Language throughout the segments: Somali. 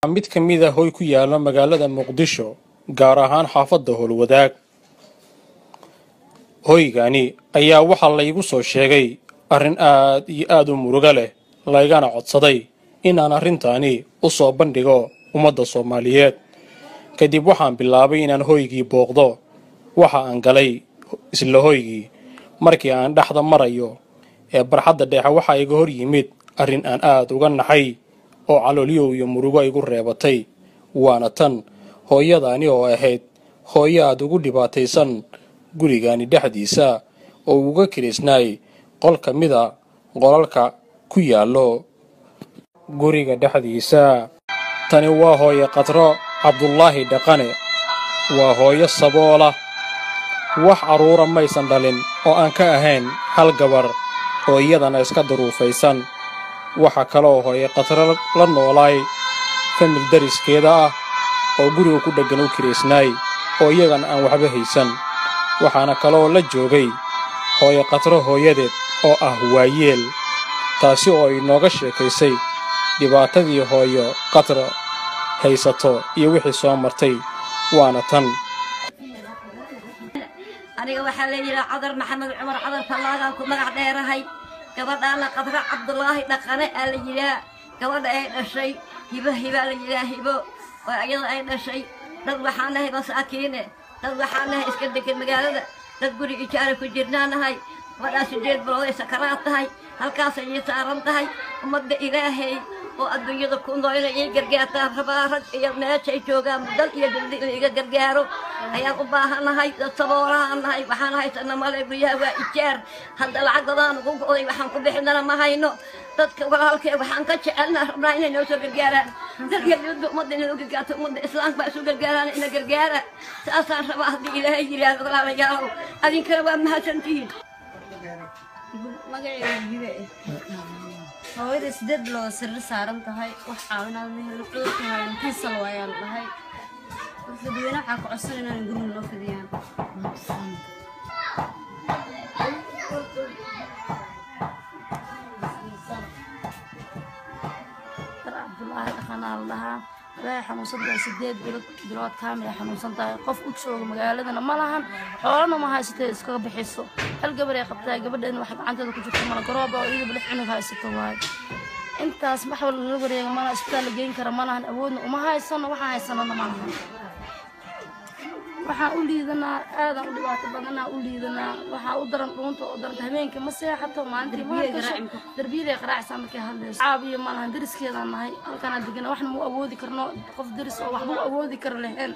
Mid ka mid a hoy ku yaala magaalada Muqdisho, gaar ahaan xaafadda Howlwadaag. Hoygani ayaa waxaa laygu soo sheegay arrin aad iyo aad u murugo leh, laygana codsaday inaan arrintaani u soo bandhigo ummadda Soomaaliyeed. Kadib waxaan bilaabay inaan hoygii booqdo. Waxa aan galay isla hoygii. Markii aan dhexda marayo ee barxadda dhexe, waxaa iga hor yimid arrin aan aad uga naxay oo caloolyow iyo murugo igu reebatay. Waana tan hooyadaani oo ahayd hooyo aad ugu dhibaataysan gurigani dhexdiisa oo uga kirisnaay qol ka mida qolalka ku yaallo guriga dhexdiisa. Tani waa hooye Qatro Cabdulaahi Dhaqane. Waa hooyo saboola, wax carruura maysan dhalin oo aan ka ahayn hal gabar oo iyadana iska duruufaysan. Waxaa kaloo hooye Qatro la noolaay famil dariskeeda ah oo guriga ku dheggan u kiraysnaay oo iyagana aan waxba haysan. Waxaana kaloo la joogay hooye Qatro hooyadeed oo ah waayeel, taasi oo inooga sheekaysay dhibaatadii hooyo Qatro haysato iyo wixii soo martay. Waana tan. Aniga waxaa la yidhaha Cadar Maxamed Cumar Cadar Fallaagaan ku magac dheerahay. Gabadhaana Qadra Cabdulaahi Dhaqane aa la yidhaha. Gabadha ay dhashay Hibo, Hibaa la yidhaha, Hibo oo iyada ay dhashay. Dad waxaan nahay masaakiine, dad waxaan nahay iska degan magaalada, dad guri ijaara ku jirnaa nahay. Gabadhaas 8 bilood ay sakaraad tahay, halkaasay ii saaran tahay. Ummadda Ilaahay oo adduunyada ku nool inay ii gargaartaan rabaa. Rag iyo meeshay joogaan, dal iyo dibad, in iga gargaaro ayaan u baahanahay. Dad saboolahaan nahay, waxaan haysana male, guryaha waa ijaar. Hadda lacag dadaan ugu go'day, waxaan ku bixinana ma hayno. Dadka walaalkee waxaan ka jecelnaa, rabnaa inay noo soo gargaaraan dal iyo dibadba. Ummadda inay noo gargaarto, ummadda Islaamka baa isu gargaaraan, ina gargaara, saasaan rabaa haddii Ilaahay yidhaahdo. Walaalayaalow, adinkana waa mahadsantihiin. Magacayga Hibe. Hooyada 8 bilood sariir saaran tahay, wax caawinaad ma helin. Cudurka hayan kansal waayaan dhahay. Dadweyne waxaa ku codsan inaan guriga noo fidiyaan. Cabdulaahi Dhaqanaa la dhahaa. Ilaahay xanuunsan tahay 8 bilood kaamil ay xanuunsan tahay. Qof u jooga magaaladana ma lahan, xoolana ma haysatee iskaga bixiso. Hal gabar ay qabtaa, gabadheedna wax gacanteeda ku jirto mala, garooba oo iyadaba 6 cunug haysato waaye. Intaas wax wal lala wareega malaha, isbitaal la geyn kara ma lahan, awoodna uma haysano, waxaan haysanana ma lahan. Waxaan u liidanaa, aadaan u dhibaato badanaa u liidanaa. Waxaa u daran dhuunta oo daranta, habeenkii ma seexato, maalintii ma hargasho, darbiyaday qaraacaysaa markay hadlayso. Caabiyo ma lahan, dariskeedaan nahay, halkanaa degana, waxna ma u awoodi karno. Qof daris oo waxba u awoodi kara lahayn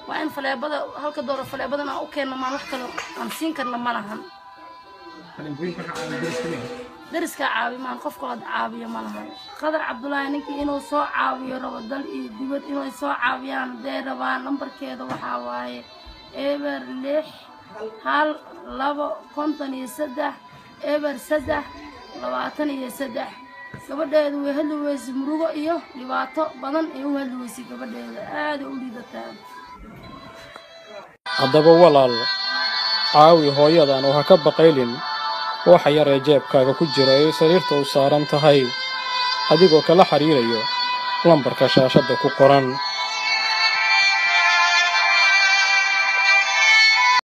waa in faleebada halka dooro faleebadan aan u keenno maan, wax kale aan siin karna ma lahan. Dariskaa caabi maan, qof kaloo caabiyo ma lahan. Qadar Cabdulaahi ninkii inuu soo caawiyo rabo, dal iyo dibad inay soo caawiyaan hadday rabaan, lambarkeeda waxaa waaye 0 6 1 2 53 0 3 23. Gabadheedu way hadli weysay, murugo iyo dhibaato badan ay u hadli weysay. Gabadheeda aaday u liidataa. Haddaba walaal, caawi hooyadan oo ha ka baqaylin waxa yar ee jeebkaaga ku jira ay sariirta u saaran tahay, adigoo kala xiriirayo lambarka shaashadda ku qoran.